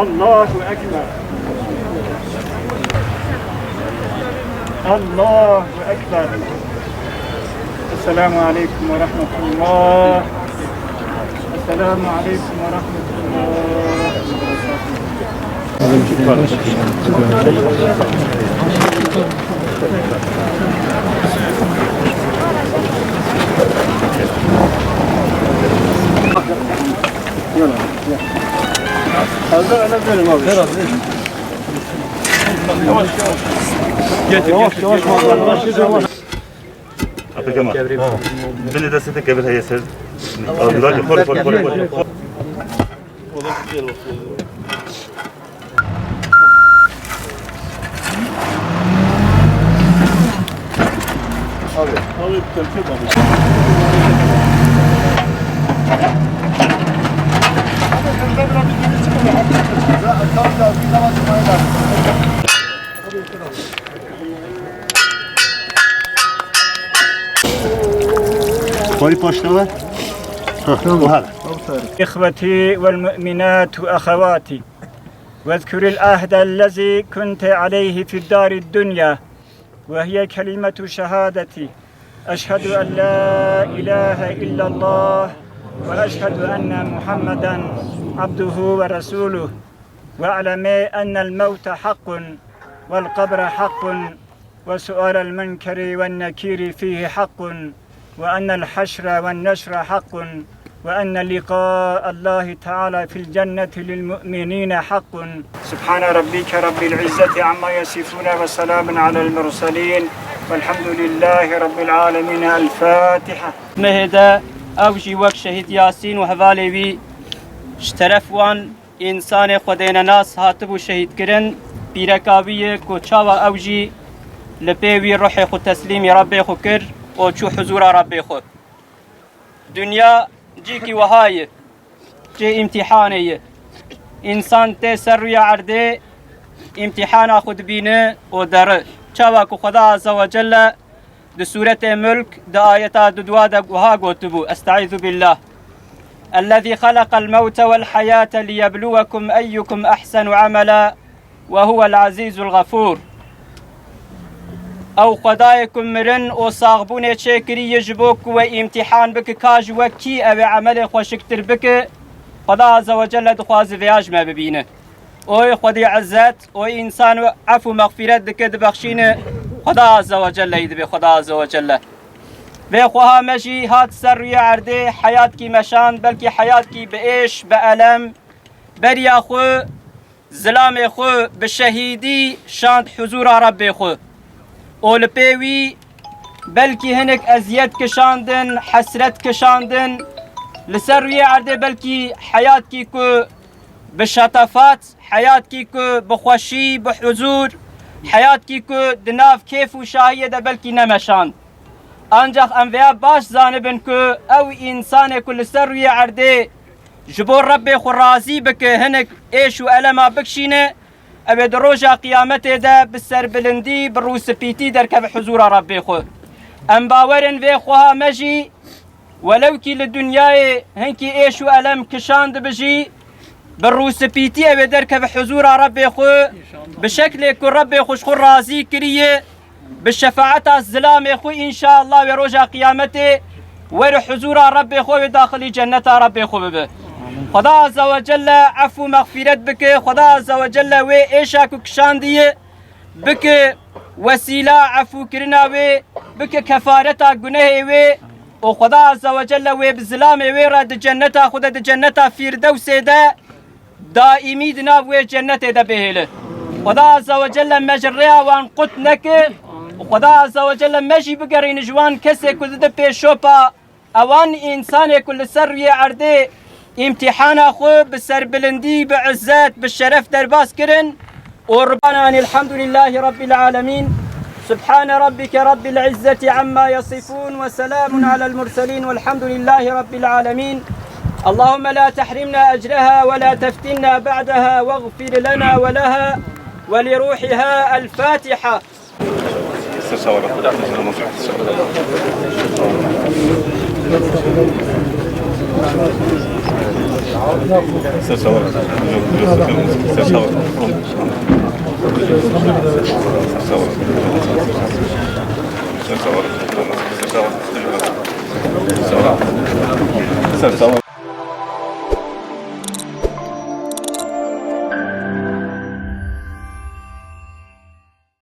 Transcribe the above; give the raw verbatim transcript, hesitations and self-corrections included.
الله أكبر. الله أكبر. السلام عليكم ورحمة الله. السلام عليكم ورحمة الله وبركاته. Yavaş yavaş. Getir, getir, getir. Atakan, ha. Binê destê te kevir heye ser. Abdullah, xor, xor, xor, xor. Xwarî paştava. Ha, bu hal. إخوتي والمؤمنات وأخواتي، واذكر العهد الذي كنت عليه في الدار الدنيا، وهي كلمة شهادتي، أشهد أن لا إله إلا الله، وأشهد أن محمدا عبده ورسوله، واعلم أن الموت حق، والقبر حق، وسؤال المنكر والنكير فيه حق، وأن الحشر والنشر حق، وأن لقاء الله تعالى في الجنة للمؤمنين حق. سبحان ربك رب العزة عما يصفون وسلام على المرسلين والحمد لله رب العالمين. الفاتحة. Mehê de ew jî wek şehîd Yasîn û hevalê wî ji teref wan însanê xwedênenas hatibû şehîdkirin, pîreka wî ye ku çawa ew jî li pê wî ruhê xwe teslîmî Rebbê xwe kir û çû huzûra Rebbê xwe. Dinya cîkî wiha ye, cê îmtîhanê ye. Însan tê ser rûya erdê îmtîhana xwe dibîne û dere. Çawa ku Xweda Azze ve Celle di Sûretê Mulk, di ayeta dudwa de wiha gotibû, Estaizu billah. الذي خلق الموت والحياة ليبلوكم أيكم أحسن عملا وهو العزيز الغفور. Ew Xwedayê ku mirin û saxbûnê çêkiriye ji bo ku we îmtîhan bike, ka ji we kî ew ê emelê xweşiktir bike, Xweda Azze ve Celle dixwaze vêya ji me bibîne. Oy Xwedî Izzet, oy însan ef û mexfîret dike, dibexşîne, Xweda Azze ve Celle yî dibe, Xweda Azze ve Celle. Vê xweha me jî hat ser rûyê erdê, heyatkî meşand, belkî heyatkî bi êş, bi elem, beriya xwe, zilamê xwe bi şehîdî şand huzûra Rebbê xwe. Û li pê wî belkî hinek eziyet kişandin, hesret kişandin. Li ser rûyê erdê belkî heyatkî ku bi şetefat, heyatkî ku bi xweşî, bi huzûr, heyatkî ku di nav kêf û şahiyê de belkî nemeşand. Ancax em vêya baş zanibin ku ew însanê ku li ser rûyê erdê ji bo Rebbê xwe razî bike, hinek êş û elema bikişîne, ew ê di roja qiyametê de bi serbilindî, bi rûspîtî derkeve huzûra Rebbê xwe. Em bawer in vê xweha me jî, welewkî li dinyayê hinkî êş û elem kişandibe jî, bi rûspîtî ew ê derkeve huzûra Rebbê xwe, bi şeklê ku Rebbê xwe ji xwe razî kiriye, bi şefaeta zilamê xwe, înşallah, wê roja qiyametê were huzûra Rebbê xwe, wê daxilî cenneta Rebbê xwe bibe. Xweda Azze ve Celle ef û mexfîret bike, Xweda Azze ve Celle wê êşa ku kişandiye bike wesîla efûkirina wê, bike kefareta gunehê wê û Xweda Azze ve Celle wê bi zilamê wê re di cenneta xwe de, di cenneta Fîrdewsê de daîmî di nav wê cennetê de bihêle. Xweda Azze ve Celle me ji rêya wan qut neke û Xweda Azze ve Celle me jî bigerîne ji wan kesê ku dide pêşopa ewan însanê ku li ser rûyê erdê îmtîhana xwe bi serbilindî, bi izzet, bi şeref derbas kirin û Rubana Elhamdulillahî Rabbil Alemîn. سبحان ربك رب العزة عما يصفون وسلام على المرسلين والحمد لله رب العالمين. اللهم لا تحرمنا أجرها ولا تفتنا بعدها واغفر لنا ولها ولروحها. الفاتحة. Ser sağ ol. Ser sağ ol. Ser sağ ol. Ser sağ ol. Ser sağ ol. Ser sağ ol.